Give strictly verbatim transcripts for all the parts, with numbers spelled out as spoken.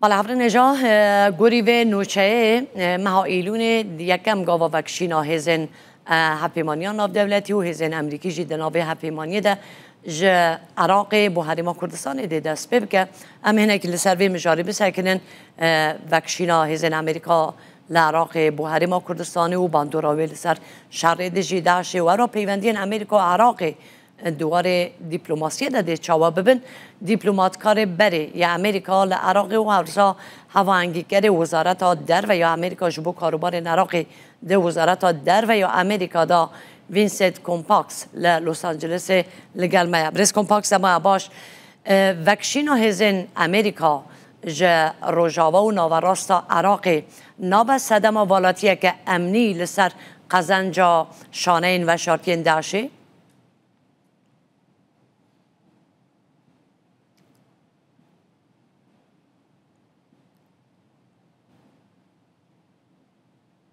Bala Hevrê Neja, e, gorî vê nûçeyê, e, meha Îlûnê yekem gava vekişîna hêzên, e, hevpêmaniya navdewletî û hêzên Emerîkî jî di navê hevpêmaniyê de ji Iraqê bo Herêma Kurdistanê dê dest pê bike. Em hinekî li ser vê mijarê bisekinin, e, vekişîna hêzên Amerîka li Iraqê bo Herêma Kurdistanê û bandora wê li ser şerê dijî DAIŞê û ewra peywendiyên Amerîka û Iraqê di warê dîplomasiyê de dê çawa bibin. Dîplomatkarê berê ya Amerîka li Iraqê û hewsa hevahengîkerê Wezareta Derve ya Amerîka ji bo karûbarên Iraqê di Wezareta Derve ya Amerîka de Vincent Compax li Los Angelesê li gel me ye. Birêz Compax, dema baş. E, vekişîna hêzên Amerîka ji Rojava û Naverasta Iraqê nabe sedema valatiyeke emnî li ser qezenca şaneyên veşartiyên DAIŞê?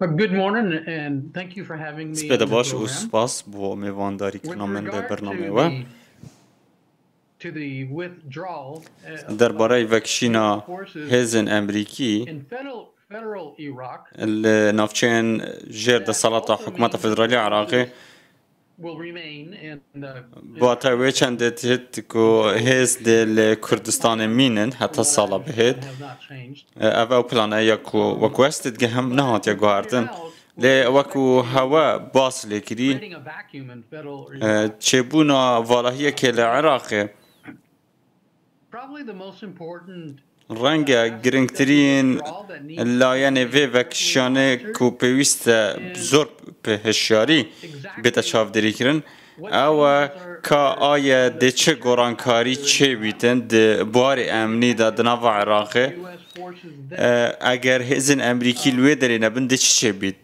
Good morning and thank you for having me Spê de on the baş û program. Spas bo mêvandarîkirina With min li regard to bernameyê we. The, to the withdrawal, uh, Derbareyê vekişîna of forces hêzên Emerîkî in federal, federal Iraq, li navçeyên jêr desthilata hikûmeta federalî Iraqê. Bi watayê wê çendê dihêt ku hêz dê li Kurdistanê mînin heta sala bihêt. Ev ew plan e ya ku wek westê digihim nehatiye guhartin. Lê wekû hewe bas lê kirî, çêbûna valahiyekê li Iraqê. Renge girîngtirîn layenê vê vekişanê ku pêwîst e zor bi hişyarî bête çavdêrîkirin, ew e ka aye dê çi gorankarî çêbîtin di buarê emnî de di nava Iraqê. E, eger hêzên Emerîkî li wê derê nebin, dê çi çêbît?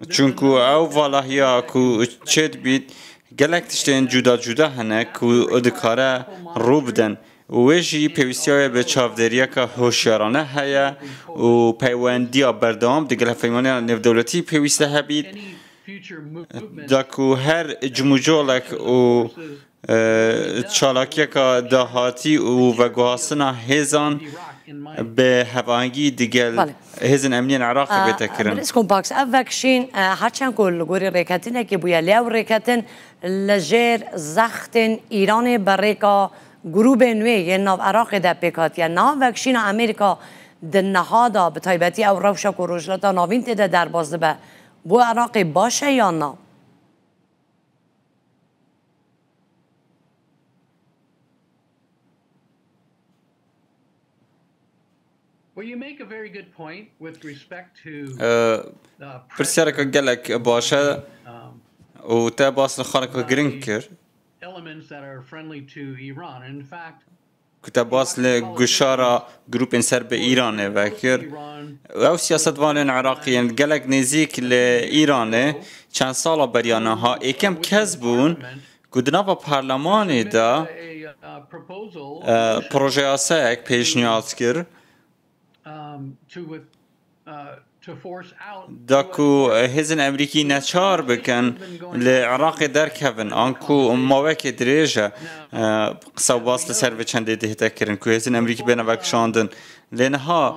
Çunku ew valahiya ku çêdibît, gelek tiştên cuda cuda hene ku dikare rû bidin. Û wê jî pêwîstiya wê bi çavdêriyeke hoşyarane heye û peywendiya berdewam digel hevpeymaniya nêvdewletî pêwîste hebît, da ku her cimûcolek û, e, çalakiyeka dahatî û veguhastina hêzan bi hevahengî digel Belê. hêzên emniyên Iraqê bête kirin. Birêz Compax, ev vekişîn, e, herçend ku li gorî rêketinekê bûye, lê ew rêketin li jêr zextên Îranê bi rêka grûbên wê yên nav Iraqê de pêk hatiye. Niha vekişîna Amerîka di niha de, bi taybetî ew rewşa ku Rojhilata Navîn tê de derbas dibe, bo Iraqê baş e yan na? Well, you make a very good point with respect to, E, uh, pirsyareke pressure gelek baş e um, û te bas li xaleke girîng kir. Elements that are friendly to Iran. In fact, Ku te bas li guşara grûpên ser bi Îranê vekir. Ew siyasetvanên Iraqî yên gelek nêzîk li Îranê çend sala beriya niha êkem kes bûn ku di nava parlemanê de, e, projeyasayek pêşniyaz kir. Da ku hêzên Emerîkî neçar bikin li Iraqê derkevin, anku mawekê dirêj e, e, qise û bas li ser vê çendê dihête kirin ku hêzên Emerîkî bêne vekişandin. Lê niha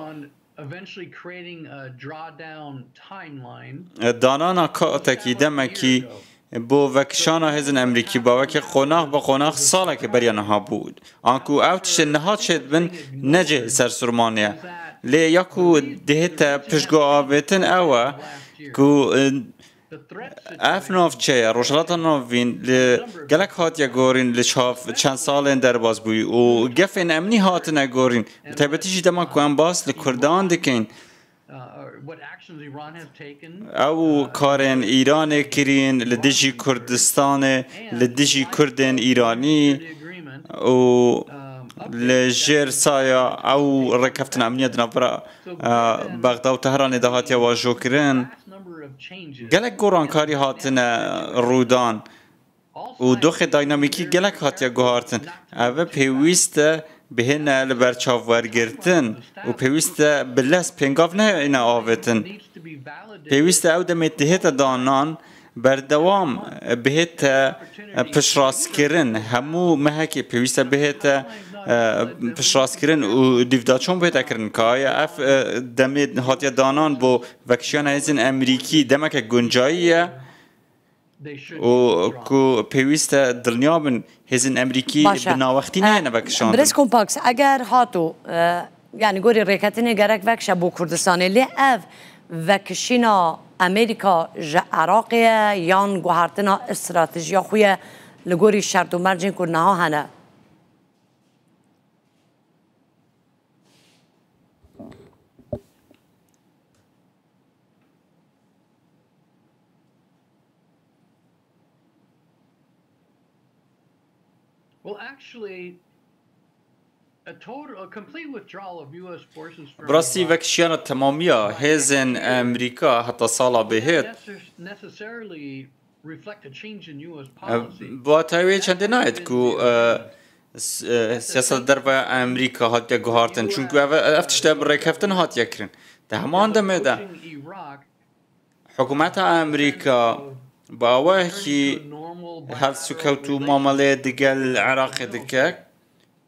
danana katekî, demekî bo vekişana hêzên Emerîkî baweke qonax bi qonax salekê beriya niha bû. Anku ew tiştên niha çêdibin ne cihê sersûrmanê ye. Lê ya ku dihête piştguavêtin ew e ku, e, ev navçe ye, Rojhilata Navîn li gelek hatiye gorîn li çav çend salên derbas bûyî û gefên emnî hatine gorîn. Bi taybetî jî dema ku em bas li Kurdan dikin, Ew karên Îranê kirîn li dijî Kurdistanê, li dijî Kurdên Îranî û li jêr saya ew rêkeftina emnî ya di navbera, e, Bexda û Tehranê de hatiye wajokirin. Gelek gorankarî hatine rûdan. Û doxê dînamîkî gelek hatiye guhartin. Ev pêwîst e bihêne li ber çavwergirtin û pêwîst e bi lez pêngav nehêne avêtin. Pêwîst e ew demê dihête danan berdewam bihête piştrastkirin. Hemû mehekê pêwîst e bihête, e, piştrast kirin û dîvdaçon bête kirin. Ka ya ev, e, demê hatiye danan bo vekişiyana hêzên Emerîkî demeke guncayî ye û ku pêwîst e dilniya bin hêzên Emerîkî Baş e. bi nawextî E, neyene vekişandin. Birêz Kompaks, eger hato, e, yani gorî rêketinê gerek vekişe bo Kurdistanê, lê ev vekişîna Amerîka ji Iraqê ye yan guhertina stratejiya xwe ye li gorî şert û mercên ku niha hene? Well, actually, a total, a complete withdrawal of U S forces from Bi rastî Iraq vekişiyana temamiya hêzên Amerîka heta sala bihêt necessarily reflect a change in U S policy. Bi watayê wê çendê nayêt ku, e, s-, e, siyaseta derve Amerîka hatiye guhartin. Çunku ev, ev tişte bi rêkeftin hatiye kirin. Di heman demê de Iraq hikûmeta Amerîka bi awayekî hevsûkewt û mameleyê digel Iraqê dike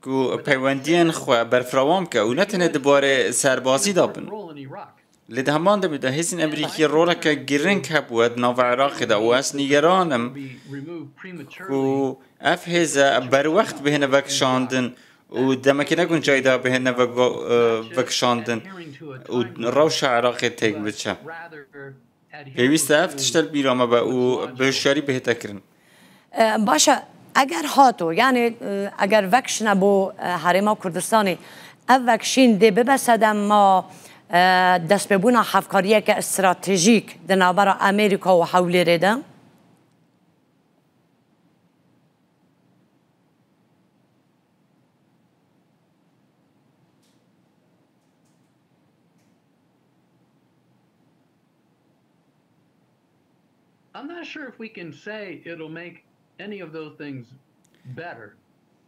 ku peywendiyên xwe berfirawan bike û ne tenê di barê serbazî de bin. Lê di heman demê de hêzên Amerîkî roleke girîng hebûye di nava Iraqê de û ez nîgeran im ku ev hêze berwext bihêne vekişandin û demekê ne guncayî de bihêne vego-, e, vekişandin û rewşa Iraqê têk biçe. Pêwîst e ev tişt li bîra me be û bi hişyarî bihête kirin. E, baş e, eger hato, yani, e, eger vekişine bo, e, Herêma Kurdistanê, ev vekişîn dê bibe sedema, e, destpêbûna hevkariyeke stratejîk di navbera Amerîka û Hewlêrê de? I'm not sure if we can say it'll make any of those things better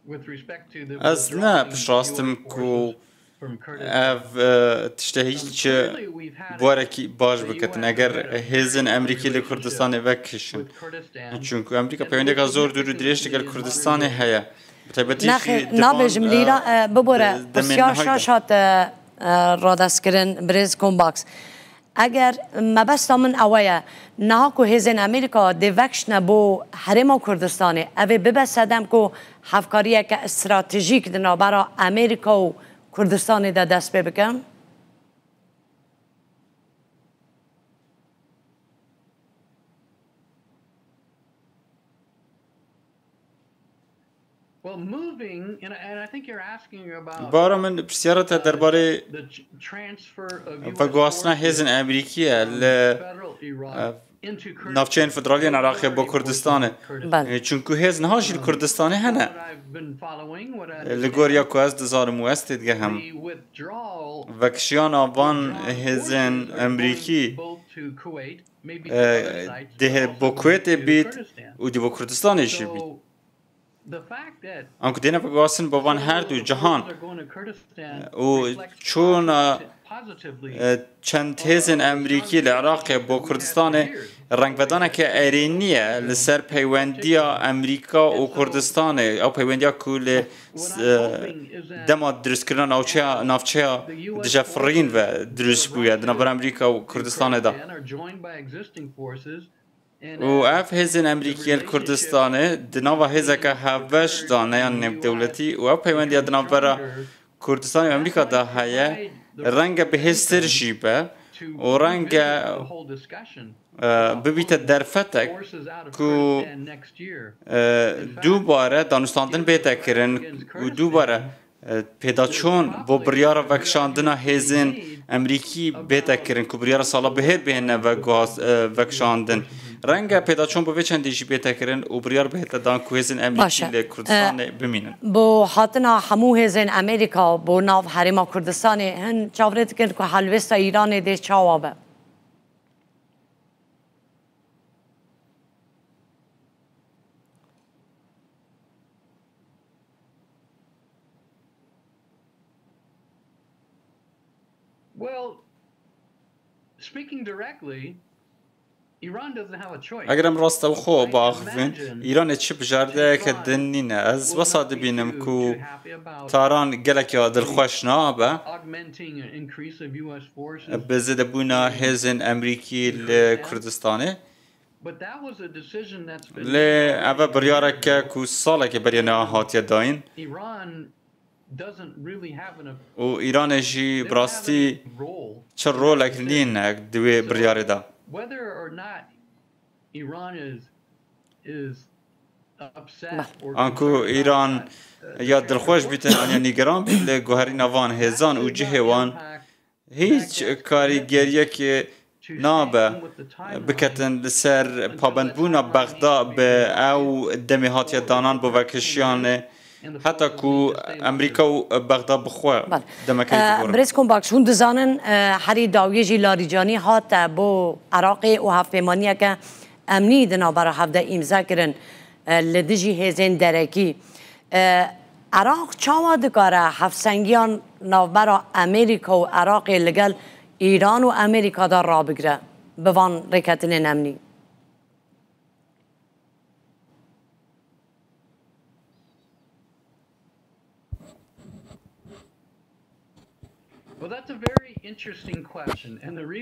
with respect to the Ez ne withdrawing piştrast im U S ku forces from Kurdistan. ev, e, tişte hîç, e, Clearly, we've had a, buarekî baş the bikitin. U S Eger has had a hêzên very Emerîkî good li Kurdistanê relationship vekişin. With Kurdistan. Çunku Emerîka peywendiga zor dûr û dirêj digel Kurdistanê heye. Bi taybetî Nexê, jî di van, nabêjim e, lîra, e, bibore, di demên pisyar nihayî de. Şaş hat, e, e, radestkirin, birêz Kombaks. Eger mebesta min ewe ye, niha ku hêzên Amerîka dê vekişine bo Herêma Kurdistanê, ev ê bibe sedem ku hevkariyeke stratejîk di navbera Amerîka û Kurdistanê de dest pê bike? Well, moving, and, and I think you're asking about Bara min pisyara te derbarê the ch-, transfer of U S veguhastina hêzên forces Amerîkî ye from li, federal Iraq eh, into Kurdistan. Navçeyên federaliyên Iraqê bo Kurdistanê. Bel. Eh, çunku hêz niha jî li Kurdistanê hene. What I've been following, what I Eh, li gor ya understand, ku ez dizanim û ez têdigehim. The withdrawal Vekişiyana van of hêzên forces are going Amerîkî, both to Kuwait, maybe to eh, other sites, dê but he-, also bo Kuwêtê in bît Kurdistan. Û dê bo Kurdistanê jî bît. So, Anku dêne veguhasin bi van her du cihan û çûna, e, çend hêzên Emerîkî li Iraqê bo Kurdistanê rengvedaneke erênî ye li ser peywendiya Emerîka û Kurdistanê. Ew peywendiya ku li, e, dema dirustkirina navçeya, navçeya dijefirîn ve dirust bûye di navbera Emerîka û Kurdistanê de. Û ev hêzên Emerîkî yên Kurdistanê di nava hêzeke hevbeş de ne yan nêvdewletî û ev peywendiya di navbera Kurdistanê û Emerîka de heye, renge bihêztir jî be û renge, e, bibîte derfetek ku, e, dubare danûstandin bête kirin û dubare e, pêdaçûn bo biryara vekişandina hêzên Emerîkî bête kirin, ku biryara sala bihêt bihêne veguhas-, e, vekişandin. Renge pêdaçûn bo vê çendê jî bête kirin û biryar bihête dan ku hêzên Emerîkî Baş e. li Kurdistanê E, bimînin. Bo hatina hemû hêzên Amerîka bo nav Herêma Kurdistanê hin çavrê dikin ku helwêsta Îranê dê çawa be? Well, speaking directly, Eger em rastewxo biaxivin, Îranê çi bijardeyeke din nîne. Ez wesa dibînim ku Taran gelek ya dilxweş nabe. Bi zêdebûna hêzên Emerîkî li Kurdistanê. Lê ev e biryareke ku salekê beriya niha hatiye dayîn. Û Îranê jî bi rastî çi rolek nîne di wê biryarê de. Anku Îran ya dilxweş bîtin an ya nîgeran bît li guherîna van hêzan û cihê wan hîç karîgeriyekê nabe biketin li ser pabendbûna Bexda bi ew demê hatiye danan bo vekişiyanê heta ku Emerîka û Bexda bi xwe demekê bigorin. Birêz Kombax, hûn dizanin, e, herî dawiyê jî Larîcanî hate bo Iraqê û hevpeymaniyeke emnî di navbera hev de îmze kirin, e, li dijî hêzên derekî. E, Iraq çawa dikare hevsengiyan navbera Amerîka û Iraqê li gel Îran û Amerîka de rabigire bi van rêketinên emnî?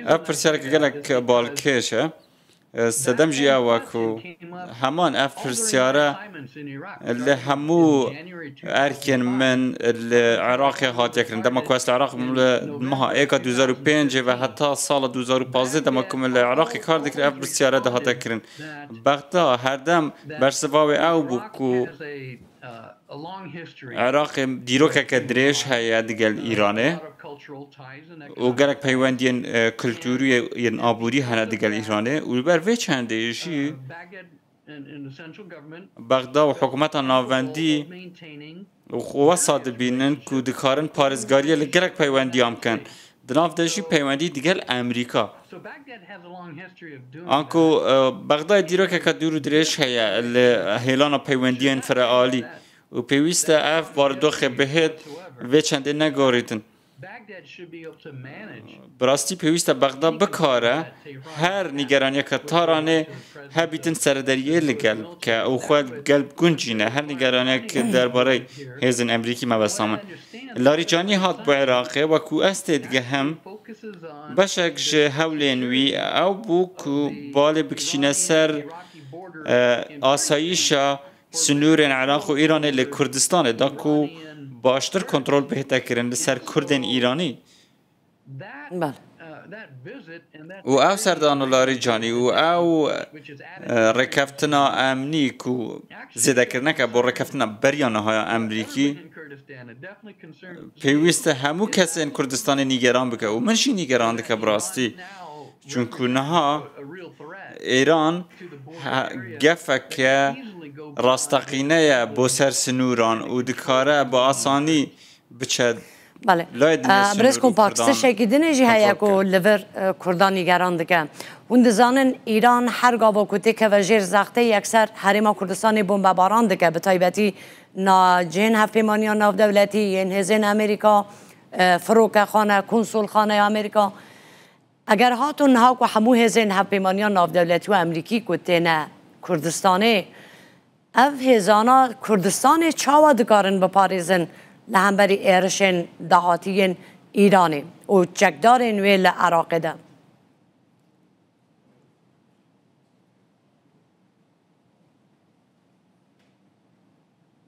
Ev pirsyareke gelek balkêş e. Sedem jî ew e ku heman ev pirsyare li hemû erkên min li Iraqê hatiye kirin. Dema ku ez li Iraq bûm, li meha êka du hezar û pêncê ve heta sala du hezar û pazdeh, dema ku min li Iraqê kar dikir, ev pirsyare dihate kirin. Bexda herdem bersiva wê ew bû ku Iraqê dîrokeke dirêj heye digel Îranê û gelek peywendiyên, e, kultûrî yên aborî hene digel Îranê û li ber vê çendê jî Bexda û hikûmeta navendî û xwe wesa dibînin ku dikarin parêzgariyê li gelek peywendiyan bikin. Di nav de jî peywendî digel Amerîka. Anku, e, Bexdayê dîrokeke dûr û dirêj heye li hêlana peywendiyên firealî û pêwîst e ev barodoxê bihêt vê çendê negorîtin. Bi rastî pêwîst e Bexda bikare her nîgeraniyeke Taranê hebîtin serederiyê li gel bike û xwe gel guncîne her nîgeraniyek derbarê hêzên Emerîkî mebesta min. Larîcanî hat bo Iraqê, wekû ez têdigihim, beşek ji hewlên wî ew bû ku balê bikişîne ser, e, asayîşa sinûrên Iraq û Îranê li Kurdistanê da ku baştir kontrol bihête kirin li ser Kurdên Îranî. Bel. Û ew serdana Larîcanî û ew, e, rêkeftina emnî ku zêdekirineke bo rêkeftina beriya niha ya Emerîkî, pêwîst e hemû kesên Kurdistanê nîgeran bike û min jî nîgeran dike bi rastî. Çunku niha Îran he-, gefeke rasteqîne ye bo ser sinûran û dikare bi asanî biçe Belê. layê dinê Birêz sinûr û Kompak, Kurdan tiştekî dinê jî heye kontrol ku bike. Li vir, e, Kurdan nîgeran dike. Hûn dizanin Îran her gava ku têkeve jêr zextê yekser Herêma Kurdistanê bombebaran dike, bi taybetî na cihên hevpêmaniya navdewletî, yên hêzên Amerîka, e, firokexane, konsulxaneya Amerîka. Eger hato niha ku hemû hêzên hevpêmaniya navdewletî û Amerîkî ku têne Kurdistanê, ev hêzana Kurdistanê çawa dikarin biparêzin li hemberî êrişên dahatî yên Îranê û çekdarên wê li Iraqê de?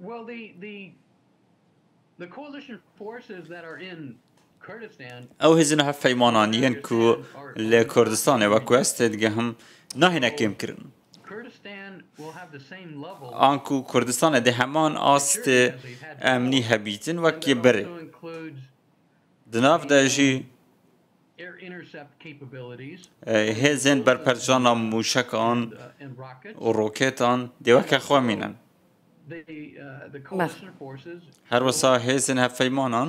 Well, the, the, the coalition forces that are in Kurdistan Ew hêzên hevpeymanan yên ku li Kurdistanê, wek ku ez têdigihim, nahêne kêmkirin. Kurdistan will have the same level Anku Kurdistanê dê heman astê emnî hebîtin wek yê berê. Di nav de jî, e, hêzên berpercana mûşekan û roketan dê weke xwe mînin. Her wisa hêzên hevpeymanan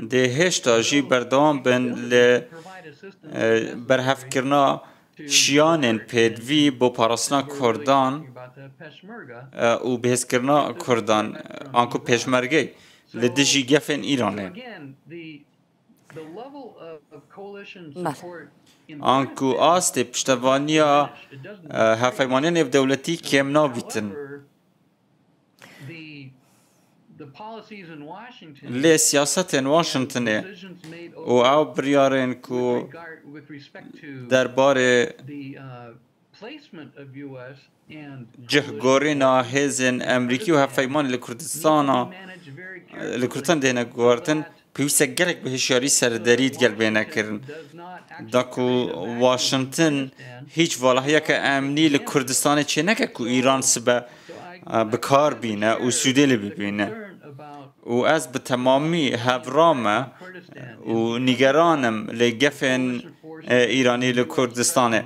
dê hêşta jî berdewam bin li, e, berhevkirina şiyanên pêdivî bo parastina Kurdan, e, û bihêzkirina Kurdan, e, anku pêşmergeyê li dijî gefên Îranê. Anku astê piştevaniya, e, hevpeymaniyên nêvdewletî kêm nabîtin. Lê siyasetên Washingtonê û ew biryarên ku derbarê cihgorîna hêzên Emerîkî û hevpeymanê li Kurdistana, li Kurdistan dihêne guhertin, pêwîst e gelek bi hişyarî serederî digel bêne kirin. Da ku Washington hîç valahiyeke emnî li Kurdistanê çêneke ku Îran sibe, e, bi kar bîne û sûdê li bibîne. Û ez bi temamî hevra me û nîgeran im li gefên, e, Îranî li Kurdistanê.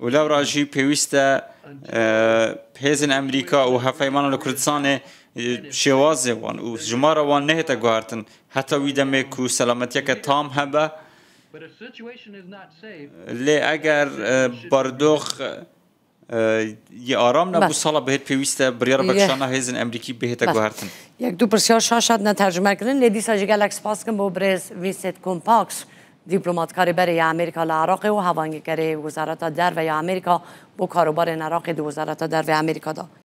Û lewra jî pêwîst e, e, hêzên Emerîka û hevpeymanan li Kurdistanê, e, şêwazê wan û jimara wan nehête guhertin. Heta wî demê ku selametiyeke tam hebe, lê eger, e, bardox, e, yê aram nebû, sala bihêt pêwîst e biryara vekişana hêzên Emerîkî bihête guhertin. Yek du pirsyar şaş hatine tercüme kirin, lê dîsa jî gelek spas dikim bo birêz Vincent Compax, dîplomatkarê berê ya Amerîka li Iraqê û hevangîkerê Wezareta Derve ya Amerîka bo karobarên Iraqê di Wezareta Derve ya Amerîka de.